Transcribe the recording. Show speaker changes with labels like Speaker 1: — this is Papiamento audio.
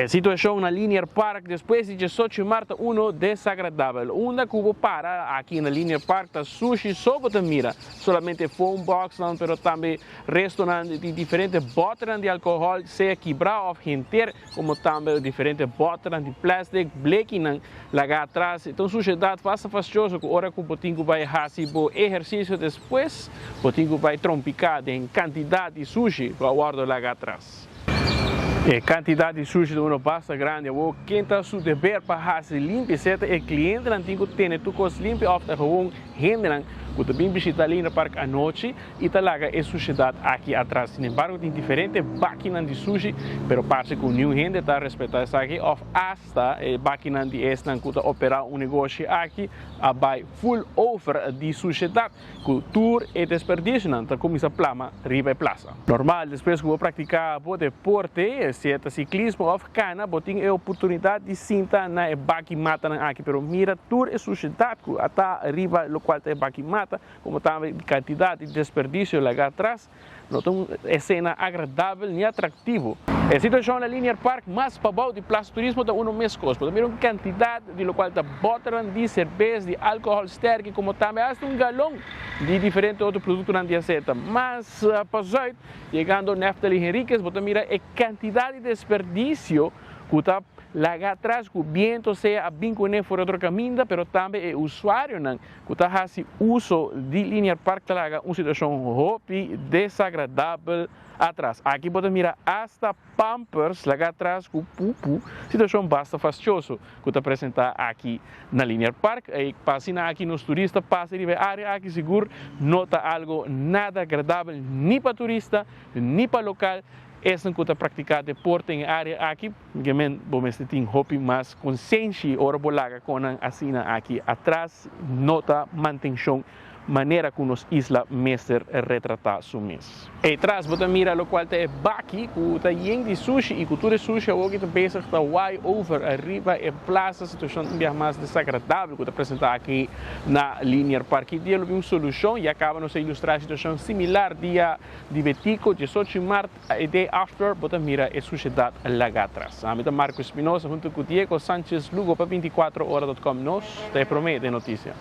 Speaker 1: E situacion na Linear Park despues di 18 maart ta uno desagradabel. Unda cu bo para aki na Linear Park ta sushi so bo ta mira. Solamente phone boxnan, pero tambe restonan di diferente boternan di alcohol, sea kibra of henter, como tambe diferente boternan di plastic, blekinan laga atras. Ta un sushedad basta fastioso cu ora cu bo tin cu bay haci bo ehercicio despues, bo tin cu bay trompica den cantidad di sushi cu a wordo laga atras. E cantidad di sushi ta uno basta grandi. Awor, ken ta su deber pa haci limpi? Sea ta e clientenan tin cu tene tur cos limpi of ta gewoon hendenan cu ta bin bishita Linear Park anochi y ta laga e sushedad aki atras? Sin embargo, tin diferente bakinan di sushi, pero parce cu niun hende ta respeta esaki of hasta e bakinan di esnan cu ta opera un negoshi aki a bay full over di sushedad, cu tur e desperdicionan ta cuminsa plama riba e plaza. Normal, despues cu bo practica bo deporte, sea ta ciclismo of cana, bo tin e oportunidad di sinta na e baki matanan aki, pero mira tur e sushedad cu a ta riba locual ta e baki mata, como tambe cantidad di desperdicio laga atras. No ta un escena agradabel ni atractivo. E situacion na Linear Park mas pabou di Plaza Turismo ta uno mescos. Bo ta mira un cantidad di locual ta boternan di cerbes, di alcohol sterki, como tambe hasta un galon di diferente otro productonan di aceta. Mas pa zuid, yegando Neftali Henriquez, bo ta mira e cantidad di desperdicio cu ta laga atras cu biento sea a bin cune for otro caminda, pero tambe e usuarionan cu ta haci uso di Linear Park ta laga un situacion hopi desagradabel atras. Aki bo ta mira hasta pampers laga atras cu pupu, situacion basta fastioso cu ta presenta aki na Linear Park. E pa asina aki nos turista pasa riba e area aki sigur no ta algo nada agradabel ni pa turista ni pa local. Esnan cu ta practica deporte den e area aki, men bo mester tin hopi mas consenshi ora bo laga con nan asina aki atras. No ta mantencion manera cu nos isla mester retrata su mes. Ey tras bo ta mira locual ta e baki cu ta yen di sushi y cu tur e sushi awoki ta bezig ta waai over ariba e plaza. Situacion un biaha mas desagradabel cu ta presenta aki na Linear Park. Ki dia lo bin un solucion? Ya caba nos a ilustra e situacion similar dia di Betico, 18 maart, e day after, bo ta mira e sushedad laga atras. Ami ta Marco Espinosa hunto cu Diego Sanchez Lugo pa 24ora.com. Nos ta e prome den noticia.